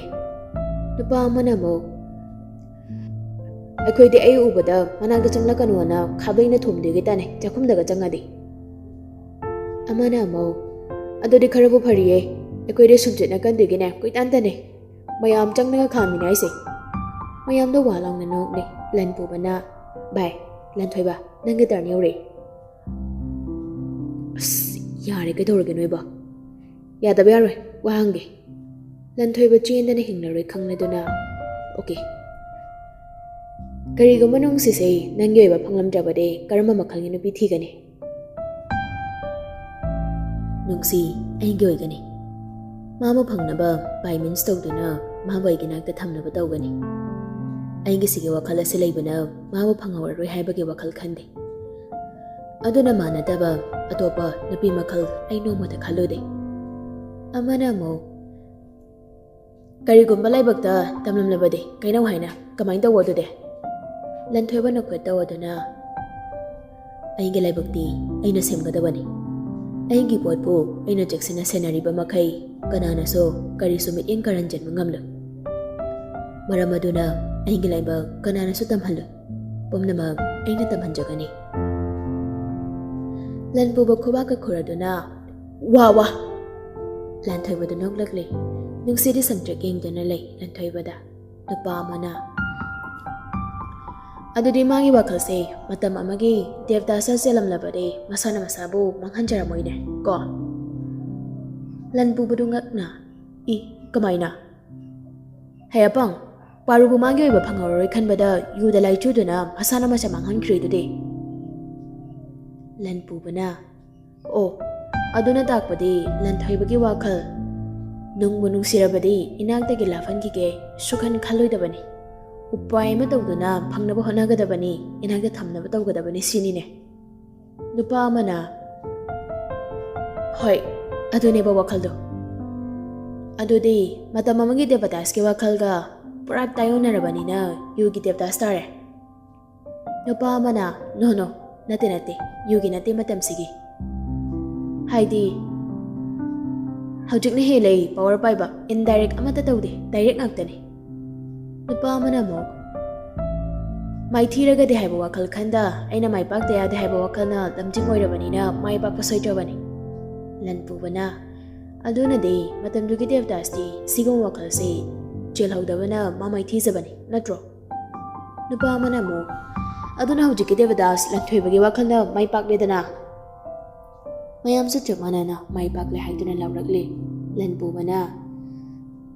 ꯅꯨꯄꯥ ꯑꯃꯅ ꯑꯃꯨꯛ, "ꯑꯩꯈꯣꯏꯗꯤ ꯑꯩ ꯎꯕꯗ ꯃꯅꯥꯛꯇ ꯆꯪꯂꯛꯀꯅꯣꯅ ꯈꯥꯕꯩꯅ ꯊꯣꯝꯗꯣꯏꯒꯤ ꯇꯥꯅꯩ, ꯆꯥꯛꯈꯨꯝꯗꯒ ꯆꯪꯉꯗꯤ꯫" ꯑꯃꯅ ꯑꯃꯨꯛ, "ꯑꯗꯨꯗꯤ ꯈꯔꯕꯨ ꯐꯔꯤꯌꯦ, ꯑꯩꯈꯣꯏꯗꯤ ꯁꯨꯝꯆꯤꯠꯅ ꯀꯟꯗꯣꯏꯒꯤꯅꯦ, ꯀꯣꯏꯇꯥꯟ ꯇꯥꯟꯅꯩ꯫ ꯃꯌꯥꯝ ꯆꯪꯂꯒ ꯈꯥꯝꯃꯤꯅꯦ ꯍꯥꯏꯁꯦ꯫" ꯃꯌꯥꯝꯗꯣ ꯋꯥ ꯂꯥꯎꯅ ꯅꯣꯛꯂꯦ꯫ ꯂꯟ ꯄꯨꯕꯅ, "ꯚꯥꯏ, ꯂꯟꯊꯣꯏꯕ, ꯅꯪꯒꯤ turn ꯌꯧꯔꯛꯑꯦ꯫" "ꯑꯁ, ꯌꯥꯔꯦ, ꯀꯩꯗꯧꯔꯒꯦ ꯅꯣꯏꯕꯣ?" "ꯌꯥꯗꯕ ꯌꯥꯔꯣꯏ, ꯋꯥ ꯍꯪꯒꯦ꯫" ꯂꯟꯊꯣꯏꯕ ꯆꯦꯟꯗꯅ ꯍꯤꯡꯂꯔꯣꯏ ꯈꯪꯂꯗꯨꯅ, "ꯑꯣꯀꯦ, ꯀꯔꯤꯒꯨꯝꯕ ꯅꯨꯡꯁꯤꯁꯦ ꯅꯪꯒꯤ ꯑꯣꯏꯕ ꯐꯪꯂꯝꯗ꯭ꯔꯕꯗꯤ ꯀꯔꯝꯕ ꯃꯈꯜꯒꯤ ꯅꯨꯄꯤ ꯊꯤꯒꯅꯤ?" "ꯅꯨꯡꯁꯤ ꯑꯩꯒꯤ ꯑꯣꯏꯒꯅꯤ꯫ ꯃꯥꯕꯨ ꯐꯪꯅꯕ by means ꯇꯧꯗꯨꯅ ꯃꯥꯕꯨ ꯑꯩꯒꯤ ꯅꯥꯛꯇ ꯊꯝꯅꯕ ꯇꯧꯒꯅꯤ꯫ ꯑꯩꯒꯤꯁꯤꯒꯤ ꯋꯥꯈꯜ ꯑꯁꯤ ꯂꯩꯕꯅ ꯃꯥꯕꯨ ꯐꯪꯍꯧꯔꯔꯣꯏ ꯍꯥꯏꯕꯒꯤ ꯋꯥꯈꯜ ꯈꯟꯗꯦ꯫ ꯑꯗꯨꯅ ꯃꯥꯟꯅꯗꯕ ꯑꯇꯣꯞꯄ ꯅꯨꯄꯤ ꯃꯈꯜ ꯑꯩ ꯅꯣꯡꯃꯇ ꯈꯜꯂꯨꯗꯦ꯫" ꯑꯃꯅ ꯑꯃꯨꯛ, "ꯀꯔꯤꯒꯨꯝꯕ ꯂꯥꯏꯕꯛꯇ ꯇꯝꯂꯝꯂꯕꯗꯤ ꯀꯩꯅꯧ ꯍꯥꯏꯅ ꯀꯃꯥꯏꯅ ꯇꯧꯕ ꯑꯗꯨꯗꯤ?" ꯂꯟꯊꯣꯏꯕꯅ ꯈꯨꯠ ꯇꯧꯗꯨꯅ, "ꯑꯩꯒꯤ ꯂꯥꯏꯕꯛꯇꯤ ꯑꯩꯅ ꯁꯦꯝꯒꯗꯕꯅꯤ꯫ ꯑꯩꯒꯤ ꯄꯣꯠꯄꯨ ꯑꯩꯅ ꯆꯦꯛꯁꯤꯟꯅ ꯁꯦꯟꯅꯔꯤꯕ ꯃꯈꯩ ꯀꯅꯥꯅꯁꯨ ꯀꯔꯤꯁꯨ ꯃꯤꯠꯌꯦꯡ ꯀꯥꯔꯟ ꯆꯦꯟꯕ ꯉꯝꯂꯣꯏ꯫ ꯃꯔꯝ ꯑꯗꯨꯅ ꯑꯩꯒꯤ ꯂꯥꯏꯕꯛ ꯀꯅꯥꯅꯁꯨ ꯇꯝꯍꯜꯂꯣꯏ꯫ ꯄꯨꯝꯅꯃꯛ ꯑꯩꯅ ꯇꯝꯍꯟꯖꯒꯅꯤ꯫" ꯂꯟ ꯄꯨꯕ ꯈꯨꯕꯥꯛꯀ ꯈꯨꯔꯗꯨꯅ, "ꯋꯥ, ꯋꯥ!" ꯂꯟꯊꯣꯏꯕꯗ ꯅꯣꯛꯂꯛꯂꯦ꯫ ꯅꯨꯡꯁꯤꯗꯤ ꯁꯪꯇ꯭ꯔꯤꯛ ꯌꯦꯡꯗꯨꯅ ꯂꯩ ꯂꯟꯊꯣꯏꯕꯗ꯫ ꯅꯨꯄꯥ ꯑꯃꯅ, "ꯑꯗꯨꯗꯤ ꯃꯥꯒꯤ ꯋꯥꯈꯜꯁꯦ ꯃꯇꯝ ꯑꯃꯒꯤ ꯗꯦꯕꯗꯥꯁ ꯆꯦꯜꯂꯝꯂꯕꯗꯤ ꯃꯁꯥꯅ ꯃꯁꯥꯕꯨ ꯃꯥꯡꯍꯟꯖꯔꯝꯃꯣꯏꯅꯦ ꯀꯣ?" ꯂꯟ ꯄꯨꯕꯗꯨ ꯉꯛꯅ, "ꯏ, ꯀꯃꯥꯏꯅ?" "ꯍꯩ ꯑꯄꯪ, ꯄꯥꯔꯨꯕꯨ ꯃꯥꯒꯤ ꯑꯣꯏꯕ ꯐꯪꯍꯧꯔꯔꯣꯏ ꯈꯟꯕꯗ ꯌꯨꯗ ꯂꯥꯏꯆꯨꯗꯨꯅ ꯃꯁꯥꯅ ꯃꯁꯥ ꯃꯥꯡꯍꯟꯈ꯭ꯔꯤꯗꯨꯗꯤ꯫" ꯂꯟ ꯄꯨꯕꯅ, "ꯑꯣ, ꯑꯗꯨꯅ ꯇꯥꯛꯄꯗꯤ ꯂꯟꯊꯣꯏꯕꯒꯤ ꯋꯥꯈꯜ, ꯅꯨꯡꯕꯨ ꯅꯨꯡꯁꯤꯔꯕꯗꯤ ꯏꯅꯥꯛꯇꯒꯤ ꯂꯥꯞꯍꯟꯈꯤꯒꯦ ꯁꯨꯈꯟ ꯈꯜꯂꯣꯏꯗꯕꯅꯤ꯫ ꯎꯄꯥꯏ ꯑꯃ ꯇꯧꯗꯨꯅ ꯐꯪꯅꯕ ꯍꯣꯠꯅꯒꯗꯕꯅꯤ, ꯏꯅꯥꯛꯇ ꯊꯝꯅꯕ ꯇꯧꯒꯗꯕꯅꯤ ꯁꯤꯅꯤꯅꯦ꯫" ꯅꯨꯄꯥ ꯑꯃꯅ, "ꯍꯣꯏ, ꯑꯗꯨꯅꯦꯕ ꯋꯥꯈꯜꯗꯣ꯫ ꯑꯗꯨꯗꯤ ꯃꯇꯝ ꯑꯃꯒꯤ ꯗꯦꯕꯗꯥꯁꯀꯤ ꯋꯥꯈꯜꯒ ꯄꯨꯔꯥ ꯇꯥꯏꯌꯣꯟꯅꯔꯕꯅꯤꯅ ꯌꯨꯒꯤ ꯗꯦꯕꯗꯥꯁ ꯇꯥꯔꯦ꯫" ꯅꯨꯄꯥ ꯑꯃꯅ, "No, no, ꯅꯠꯇꯦ, ꯅꯠꯇꯦ, ꯌꯨꯒꯤ ꯅꯠꯇꯦ ꯃꯇꯝꯁꯤꯒꯤ꯫ ꯍꯥꯏꯗꯤ, ꯍꯧꯖꯤꯛꯅ ꯍꯦꯜꯂꯦ ꯄꯋꯥꯔ ꯄꯥꯏꯕ, ꯏꯟꯗꯥꯏꯔꯦꯛ ꯑꯃꯠꯇ ꯇꯧꯗꯦ, ꯗꯥꯏꯔꯦꯛ ꯉꯥꯛꯇꯅꯤ꯫ ꯅꯨꯄꯥ ꯑꯃꯅ ꯑꯃꯨꯛ, "ꯃꯥꯏꯊꯤꯔꯒꯗꯤ ꯍꯥꯏꯕ ꯋꯥꯈꯜ ꯈꯟꯗ, ꯑꯩꯅ ꯃꯥꯏ ꯄꯥꯛꯇ ꯌꯥꯗꯦ ꯍꯥꯏꯕ ꯋꯥꯈꯜꯅ ꯂꯝꯖꯤꯡ ꯑꯣꯏꯔꯕꯅꯤꯅ ꯃꯥꯏ ꯄꯥꯛꯄ ꯁꯣꯏꯗ꯭ꯔꯕꯅꯤ"꯫ ꯂꯟ ꯄꯨꯕꯅ, "ꯑꯗꯨꯅꯗꯤ ꯃꯇꯝꯗꯨꯒꯤ ꯗꯦꯕꯗꯥꯁꯇꯤ ꯁꯤꯒꯨꯝꯕ ꯋꯥꯈꯜꯁꯤ ꯆꯦꯜꯍꯧꯗꯕꯅ ꯃꯥ ꯃꯥꯏꯊꯤꯖꯕꯅꯤ, ꯅꯠꯇ꯭ꯔꯣ?" ꯅꯨꯄꯥ ꯑꯃꯅ ꯑꯃꯨꯛ, "ꯑꯗꯨꯅ ꯍꯧꯖꯤꯛꯀꯤ ꯗꯦꯕꯗꯥꯁ ꯂꯟꯊꯣꯏꯕꯒꯤ ꯋꯥꯈꯜꯅ ꯃꯥꯏ ꯄꯥꯛꯂꯦꯗꯅ?" ꯃꯌꯥꯝꯁꯨ ꯆꯞ ꯃꯥꯟꯅꯅ ꯃꯥꯏ ꯄꯥꯛꯂꯦ ꯍꯥꯏꯗꯨꯅ ꯂꯥꯎꯔꯛꯂꯤ꯫ ꯂꯟ ꯄꯨꯕꯅ,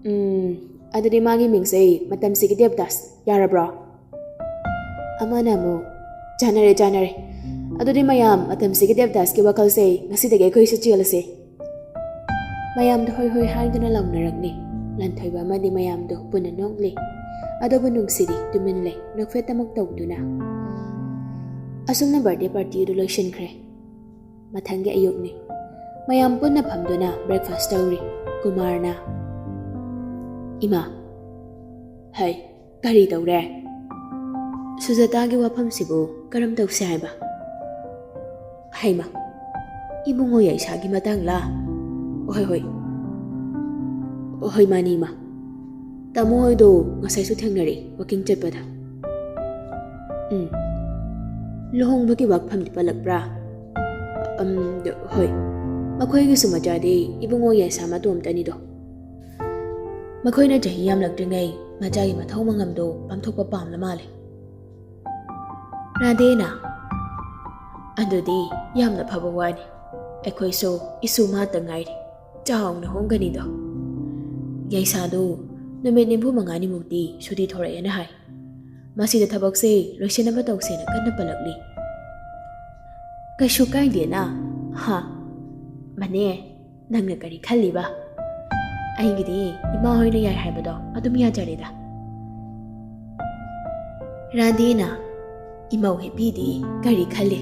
"ꯎꯝ, ꯑꯗꯨꯗꯤ ꯃꯥꯒꯤ ꯃꯤꯡꯁꯦ ꯃꯇꯝꯁꯤꯒꯤ ꯗꯦꯕꯗꯥꯁ ꯌꯥꯔꯕ꯭ꯔꯣ?" ꯑꯃꯅ ꯑꯃꯨꯛ, "ꯆꯥꯟꯅꯔꯦ, ꯆꯥꯟꯅꯔꯦ꯫ ꯑꯗꯨꯗꯤ ꯃꯌꯥꯝ, ꯃꯇꯝꯁꯤꯒꯤ ꯗꯦꯕꯗꯥꯁꯀꯤ ꯋꯥꯈꯜꯁꯦ ꯉꯁꯤꯗꯒꯤ ꯑꯩꯈꯣꯏꯁꯨ ꯆꯦꯜꯂꯁꯦ"꯫ ꯃꯌꯥꯝꯗꯣ ꯍꯣꯏ ꯍꯣꯏ ꯍꯥꯏꯗꯨꯅ ꯂꯥꯎꯅꯔꯛꯂꯤ꯫ ꯂꯟꯊꯣꯏꯕ ꯑꯃꯗꯤ ꯃꯌꯥꯝꯗꯣ ꯄꯨꯟꯅ ꯅꯣꯛꯂꯤ꯫ ꯑꯗꯨꯕꯨ ꯅꯨꯡꯁꯤꯗꯤ ꯇꯨꯃꯤꯟ ꯂꯩ, ꯅꯣꯛꯐꯦꯠ ꯑꯃꯨꯛ ꯇꯧꯗꯨꯅ꯫ ꯑꯁꯨꯝꯅ ꯕꯥꯔꯗꯦ ꯄꯥꯔꯇꯤ ꯑꯗꯨ ꯂꯣꯏꯁꯤꯟꯈ꯭ꯔꯦ꯫ ꯃꯊꯪꯒꯤ ꯑꯌꯨꯛꯅꯤ꯫ ꯃꯌꯥꯝ ꯄꯨꯟꯅ ꯐꯝꯗꯨꯅ ꯕ꯭ꯔꯦꯛꯐꯥꯁ ꯇꯧꯔꯤ꯫ ꯀꯨꯃꯥꯔꯅ, "ꯏꯃꯥ, ꯍꯩ, ꯀꯔꯤ ꯇꯧꯔꯦ? ꯁꯨꯖꯥꯇꯥꯒꯤ ꯋꯥꯐꯝꯁꯤꯕꯨ ꯀꯔꯝ ꯇꯧꯁꯦ ꯍꯥꯏꯕ?" "ꯍꯩꯃ, ꯏꯕꯨꯡꯉꯣ ꯌꯥꯏꯁꯥꯒꯤ ꯃꯇꯥꯡꯂꯥ? ꯍꯣꯏ, ꯍꯣꯏ꯫ ꯍꯣꯏ, ꯃꯥꯅꯤ, ꯏꯃꯥ꯫ ꯇꯥꯃꯣ ꯍꯣꯏꯗꯣ ꯉꯁꯥꯏꯁꯨ ꯊꯦꯡꯅꯔꯛꯏ, ꯋꯥꯀꯤꯡ ꯆꯠꯄꯗ꯫ ꯎꯝ, ꯂꯨꯍꯣꯡꯕꯒꯤ ꯋꯥꯐꯝꯗꯤ ꯄꯜꯂꯛꯄ꯭ꯔꯥ?" "ꯎꯝ, ꯍꯣꯏ꯫ ꯃꯈꯣꯏꯒꯤꯁꯨ ꯃꯆꯥꯗꯤ ꯏꯕꯨꯡꯉꯣ ꯌꯥꯏꯁꯥ ꯃꯇꯣꯝꯇꯅꯤꯗꯣ꯫ ꯃꯈꯣꯏꯅ ꯆꯍꯤ ꯌꯥꯝꯂꯛꯇ꯭ꯔꯤꯉꯩ ꯃꯆꯥꯒꯤ ꯃꯊꯧ ꯃꯉꯝꯗꯣ ꯄꯥꯡꯊꯣꯛꯄ ꯄꯥꯝꯂ ꯃꯥꯜꯂꯦ"꯫ ꯔꯥꯙꯦꯅ, "ꯑꯗꯨꯗꯤ ꯌꯥꯝꯅ ꯐꯕ ꯋꯥꯅꯤ꯫ ꯑꯩꯈꯣꯏꯁꯨ ꯏꯁꯨ ꯃꯥꯇ ꯉꯥꯏꯔꯤ꯫ ꯆꯥꯎꯅ ꯍꯣꯡꯒꯅꯤꯗꯣ꯫ ꯌꯥꯏꯁꯥꯗꯨ ꯅꯨꯃꯤꯠ ꯅꯤꯐꯨ ꯃꯉꯥꯅꯤꯃꯨꯛꯇꯤ ꯁꯨꯇꯤ ꯊꯣꯔꯛꯑꯦꯅ ꯍꯥꯏ꯫ ꯃꯁꯤꯗ ꯊꯕꯛꯁꯦ ꯂꯣꯏꯁꯤꯟꯅꯕ ꯇꯧꯁꯦꯅ ꯀꯟꯅ ꯄꯜꯂꯛꯂꯤ"꯫ "ꯀꯩꯁꯨ ꯀꯥꯏꯗꯦꯅ"꯫ "ꯍꯥ? ꯃꯅꯦ, ꯅꯪꯅ ꯀꯔꯤ ꯈꯜꯂꯤꯕ? ꯑꯩꯒꯤꯗꯤ ꯏꯃꯥ ꯍꯣꯏꯅ ꯌꯥꯏ ꯍꯥꯏꯕꯗꯣ ꯑꯗꯨꯝ ꯌꯥꯖꯔꯦꯗ"꯫ ꯔꯥꯙꯦꯅ, "ꯏꯃꯧ ꯍꯦꯞꯄꯤꯗꯤ ꯀꯔꯤ ꯈꯜꯂꯤ?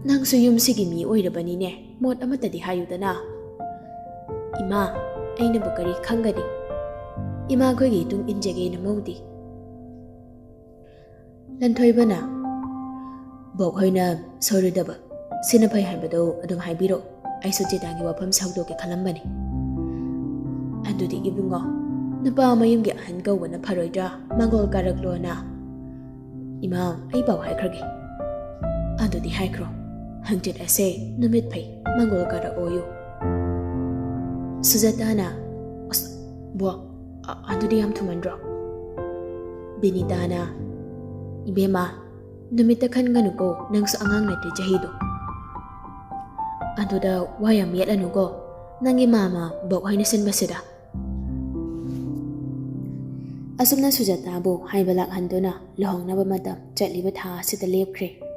ꯅꯪꯁꯨ ꯌꯨꯝꯁꯤꯒꯤ ꯃꯤ ꯑꯣꯏꯔꯕꯅꯤꯅꯦ, ꯃꯣꯠ ꯑꯃꯠꯇꯗꯤ ꯍꯥꯏꯌꯨꯗꯅ"꯫ "ꯏꯃꯥ, ꯑꯩꯅꯕꯨ ꯀꯔꯤ ꯈꯪꯒꯅꯤ? ꯏꯃꯥꯈꯣꯏꯒꯤ ꯏꯇꯨꯡ ꯏꯟꯖꯒꯦ ꯅꯃꯧꯗꯤ"꯫ ꯂꯟꯊꯣꯏꯕꯅ, ꯕꯣꯛ ꯍꯣꯏꯅ ꯁꯣꯏꯔꯣꯏꯗꯕ, ꯁꯤꯅ ꯐꯩ ꯍꯥꯏꯕꯗꯣ ꯑꯗꯨꯝ ꯍꯥꯏꯕꯤꯔꯣ꯫ ꯑꯩꯁꯨ ꯆꯦꯇꯥꯒꯤ ꯋꯥꯐꯝꯁꯦ ꯍꯧꯗꯣꯛꯀꯦ ꯈꯜꯂꯝꯕꯅꯤ꯫ ꯑꯗꯨꯗꯤ ꯏꯕꯨꯡꯉꯣ, ꯅꯨꯄꯥ ꯃꯌꯨꯝꯒꯤ ꯑꯍꯟ ꯀꯧꯕꯅ ꯐꯔꯣꯏꯗ꯭ꯔꯥ? ꯃꯪꯒꯣꯜ ꯀꯥꯔꯛꯂꯣꯅ? ꯏꯃꯥ, ꯑꯩ ꯄꯥꯎ ꯍꯥꯏꯈ꯭ꯔꯒꯦ꯫ ꯑꯗꯨꯗꯤ ꯍꯥꯏꯈ꯭ꯔꯣ꯫ ꯍꯪꯆꯤꯠ ꯑꯁꯦ ꯅꯨꯃꯤꯠ ꯐꯩ, ꯃꯪꯒꯣꯜ ꯀꯥꯔꯛꯑꯣꯌꯨ꯫ ꯁꯨꯖꯥꯇꯥꯅ, "ꯑꯁ, ꯕꯣꯛ, ꯑ-, ꯑꯗꯨꯗꯤ ꯌꯥꯝ ꯊꯨꯃꯟꯗ꯭ꯔꯣ?" ꯕꯤꯅꯤꯇꯥꯅ, "ꯏꯕꯦꯝꯃ, ꯅꯨꯃꯤꯠꯇ ꯈꯟꯒꯅꯨꯀꯣ, ꯅꯪꯁꯨ ꯑꯉꯥꯡ ꯅꯠꯇꯦ ꯆꯍꯤꯗꯣ꯫ ꯑꯗꯨꯗ ꯋꯥ ꯌꯥꯝ ꯌꯦꯠꯂꯅꯨꯀꯣ, ꯅꯪꯒꯤ ꯃꯥꯃ ꯕꯣꯛ ꯍꯣꯏꯅ ꯁꯤꯟꯕꯁꯤꯗ꯫" ꯑꯁꯨꯝꯅ ꯁꯨꯖꯥꯇꯥꯕꯨ ꯍꯥꯏꯕ ꯂꯥꯛꯍꯟꯗꯨꯅ ꯂꯨꯍꯣꯡꯅꯕ ꯃꯇꯝ ꯆꯠꯂꯤꯕ ꯊꯥ ꯑꯁꯤꯗ ꯂꯦꯞꯈ꯭ꯔꯦ꯫